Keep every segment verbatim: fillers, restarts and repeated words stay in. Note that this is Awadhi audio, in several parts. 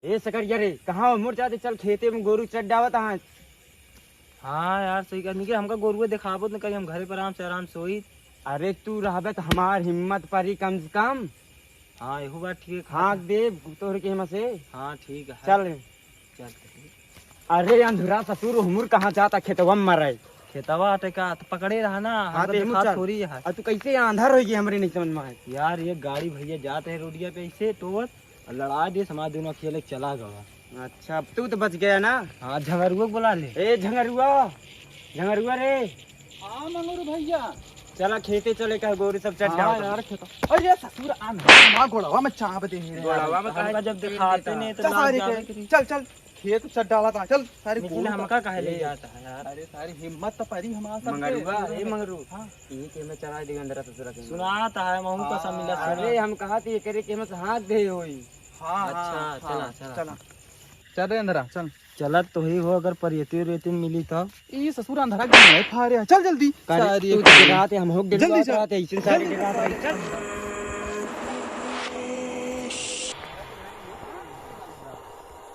ए सकरिया रे, कहाँ हो? मुड़ जाते, चल खेते में गोरू चर डावत हाँ। हाँ यार, सही कहा। निके हमका गोरुआ देखाबो त न कहीं, हम घरे पर आराम से, आराम से सोई। अरे तू रहबे त हमार हिम्मत परी कम से कम। हाँ, एहू बात ठीक है। हाँ, देब तोहरे के हिम्मत से। हाँ, ठीक है। चल। चल। अरे अंधरा ससुर, हुमुर कहाँ जाता, खेतवा में मरे। खेतवा हटे का, त पकड़े रहा ना, हाँ, हमका तो एहू देखा चल। थोड़ी है। अब तू कैसे आंधर हो गई, हमरे नहीं समझ में आए। यार, ये गाड़ी भैया जाते हैं रोडिया पे ऐसे टोवत, और लड़ा दे, समाज दोनों खेले चला गवा। अच्छा, अब तू तो बच गया ना। हाँ, झंगरुआ को बुला ले। ए झंगरुआ, झंगरुआ रे। हाँ मंगरू भैया। चला खेते चले का, गोरू सब चट हाँ डाल। यार, खेता। अरे ससुर, आ ना, माँ गोड़वा में चाप दे रहे हैं। गोड़वा में हमका जब दिखाते नहीं तो चल, लाग सारी जावे के, करी। चल, चल, खेत चट डाला था, चल, सारी लेकिन गोरू हमका सब। काहे ले ए, जाता है यार? अरे सारी हिम्मत तो परी हमारा सब मंगरुआ, के। ए मंगरू। हाँ। ये के में चला दे अंदर ससुरा के। सुनात है, महू का सब मिला हाँ, सुना। अरे हम कहा थी एकरे के में से हाथ दे होई। हाँ, अच्छा, हाँ, चला, हाँ, चला। चला। चल रे अंधरा, चल। चलत तो ही हो, अगर परियती रेती मिली तो। ई ससुर अंधरा के नहीं खा रहे। चल जल्दी। का रे, सारी तू एक तो रात है, हम हो जल्दी डरात चल। रात है, इसे सारी जल्दी। डरात है। चल।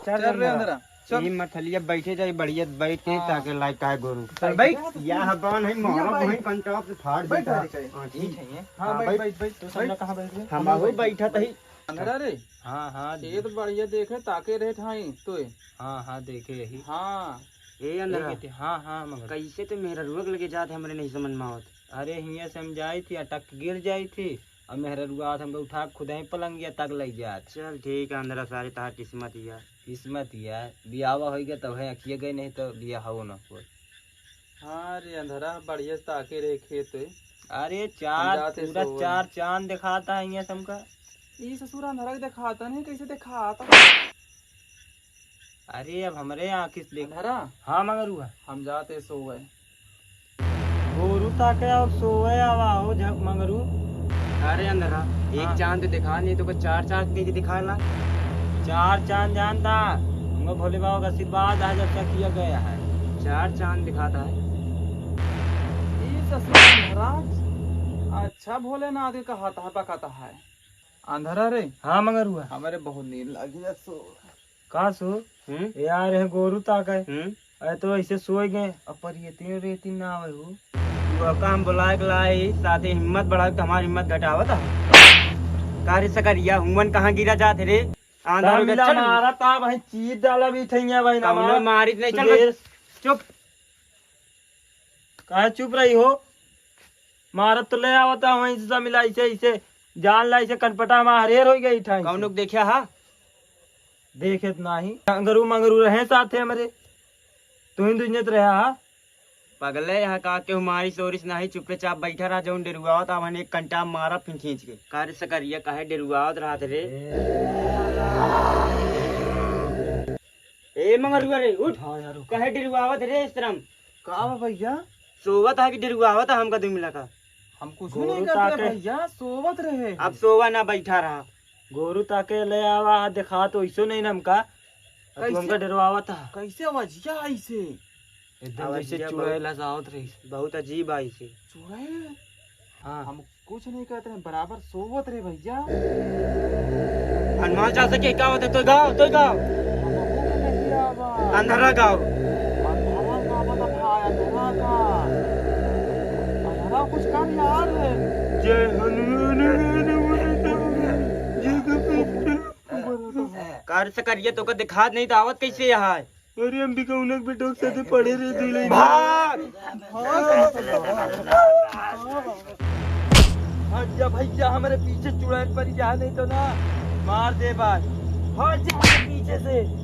चल चल रे अंधरा। अंधरा, चल। ई मथलिया बैठे जाए, बढ़िया बैठ के हाँ। ताके लायक काहे गोरू। चल बैठ। या हबान है, मोहरा बैठ। वहीं कंटाप से फाड़ बैठ देता है। हमारे कहे। हाँ, ठीक। ठीक है ये। हाँ, हाँ, बैठ, बैठ। बैठ, बैठ, तू सब बैठ। लोग कहाँ बैठ गए? हम आहो बैठा तही। अंधरा रे। हाँ, हाँ, ये तो बढ़िया देखे, ताके रहे ठाई, तोय। हाँ, हाँ, देखे यही। हाँ। ए अंधरा। देखे थे, हाँ, हाँ, मगर। कैसे तो मेहररुआ के लगे जात है, हमरे नहीं समझ में आवत। अरे, हियाँ से हम जाई थी, अटक के गिर जाई थी, और मेहररुआ आवत हमको उठा के खुदे ही पलंगिया तक लग जात। चल ठीक है, अंधरा सारे तहार किस्मत ही है। किस्मत ही है, बियावा होई गया तब है, अखिया गए नहीं तो बिया हो ना कोई। हाँ रे अंधरा, बढ़िया से ताके रहे खेत है। अरे हम चार, जाते पूरा सोवल। चार चांद दिखाता है हियाँ से हमका। ई ससुर अंधरा के दिखाता नहीं, कैसे दिखाता? अरे अब हमरे आँखी से देख। अंधरा? हाँ मंगरुआ। हम जाते सोवे। गोरू ताके और सोवे आवा हो झक मंगरू। अरे अंधरा, एक हाँ। चांद दिखा, नहीं तो कोई चार चांद के दिखा ला। चार चांद जानता, हमको भोले बाबा का आशीर्वाद है जब तक किया गया है। चार चांद दिखाता है। ई ससुर महाराज, अच्छा भोलेनाथ के कहता है, बकाता है। अंधरा रे। हाँ मंगरुआ। हमारे बहुत नींद लगी है, सो। का सो? हम्म? यार, है गोरू ताके। हम्म? अरे तो ऐसे सोए गए, अब पर ये तीन रेती ना आवे हो। तू का हम बुलाए के लाई, साथे हिम्मत बढ़ावे, तो हमारी हिम्मत घटावत है। का रे सकरिया, हुमन कहाँ गिरा जात रे? आंधर ता हो गया, मिला चल। मारा ता भाई, चीर डाला भी थैया भाई ना कौनो मार। मारित नहीं, चल सुबेर। भाई। चुप। काहे चुप रही हो? मारत तो ले आवता वहीं से मिला, ऐसे, ऐसे जान ला, ऐसे कनपटा में हरेर हो गई ठाई से। कौनो के देखा हा? देखे तो नाही। मंगरू, मंगरू रहे साथे हमरे। तू ही दुनिया तो रहा हा? पगले, यहाँ का केहू मारिस ओरिस नाही, चुपचाप बैठा रहा, जौन डेरुआवत, अब एक कंटा मारा फिर खींच के। का रे सकरिया, काहे डेरुआवत रहत रे? ए मंगरुआ रे, उठ। हाँ यार, उठ। काहे डेरुआवत रे इस तरह? का बा भैया? सोवत हा कि डेरुआवत हा हमका दुइ मिला का? हम कुछ गोरू नहीं करते ताके। भैया, सोवत रहे। अब सोवा ना, बैठा रहा। गोरू ताके ले आवा, देखा तो ऐसो नहीं ना हमका। अब तू कैसे? हमका डेरवावत हा। कैसे आवाजिया ऐसे? एकदम जैसे आवाजिया चुड़ैल बहुत, हंसावत रही। बहुत अजीब आई से। चुड़ैल? हाँ। हम कुछ नहीं कहते रहे, बराबर सोवत रहे भैया। हनुमान चालीसा के का होता है? तो गाओ, तो गाओ। हमको भी नहीं आवा। अंधरा गाओ। अंधरा गावा तो भाई, अंधरा का। अंधरा कुछ कर यार। जय हनुमान। कार सकरिया, तोका दिखात नहीं तो आवत कैसे यहाँ है? अरे हम भी कहूँ ना बेटों के साथे पढ़े रहे दुई लाइन। भाग। हट जा भैया, हमारे पीछे चुड़ैल पर जा, नहीं तो ना मार दे बात। हट जा हमारे पीछे से।